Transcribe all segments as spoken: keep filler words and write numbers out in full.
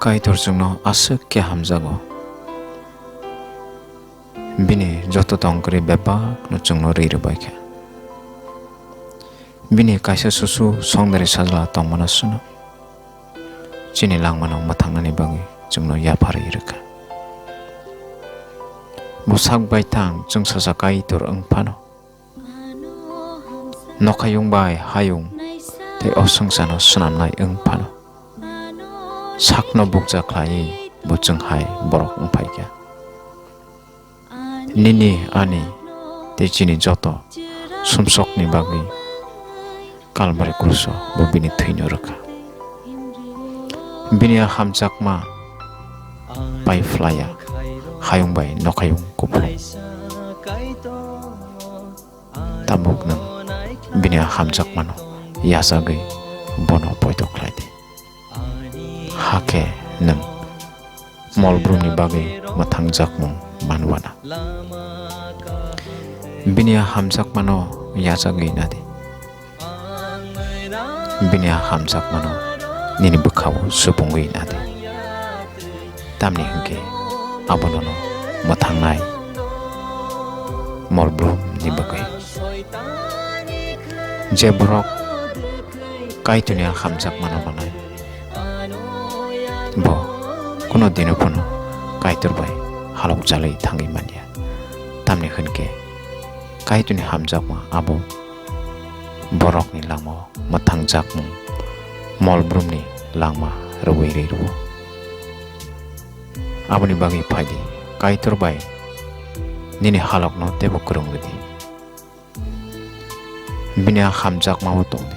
Kaitor chwngno aswk khe hamjago. Bini joto tongkwrwi bebakno chwngno ri rwbaikha. Bini kaisa susu songdari sajla tongmano swngno chini langmano mwthangnani bagwi chwngno yapharwi rwkha. Bo sak baithang chwngsacha Kaitor wng phano, nokhayung bai hayung tei o swngcharno swnamnai wng phano, sakno bukcha khlaiwi bo chwng hai borok wng phaikha. Nini, ani tei chini joto sumsokni bagwi Kalbari kruso bo bini thwino rwkha. Bini a hamjakma pai phlaiya, hayung bai nokhayung kuphung. Tabuk nwng bini a hamjakmano yachagwi bono poito khlai di. Hakhe nwng mol brumni bagwi mwthangjakmung manwana. Bini a hamjakmano yachagwi nadi. Bini a hamjakmano nini bwkhao supungwi nadi. Tamni hwnkhe abono no mwthangnai mol brumni bagwi. Je borok Kaitorni a hamjakmano manai, bo kuno dino phano Kaitor bai halok jalwi thangwi manya. Tamni hwnkhe Kaitorni hamjakma abo borokni langmao mwthangjakmung, mol brumni langma rwui rwi rwo. Aboni bagwi phai di, Kaitor bai nini halokno teibo kwrwng rw di. Bini a hamjakmao tong di.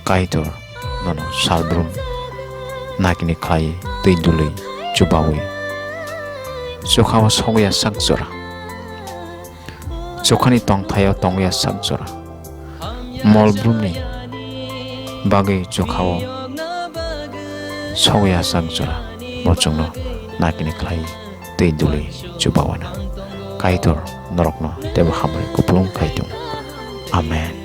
Kaitor nono salbrum nakini khlai twi dului chubaui chukhao sogya sak jora. Chukhani tongthaio tongya sak jora. Mol brumni bagwi chukhao sogya sak jora. Bo chwngno nakini khlai tei duli chubawana. Kaitor norokno teibo hambai kupulung kaitung. Amen.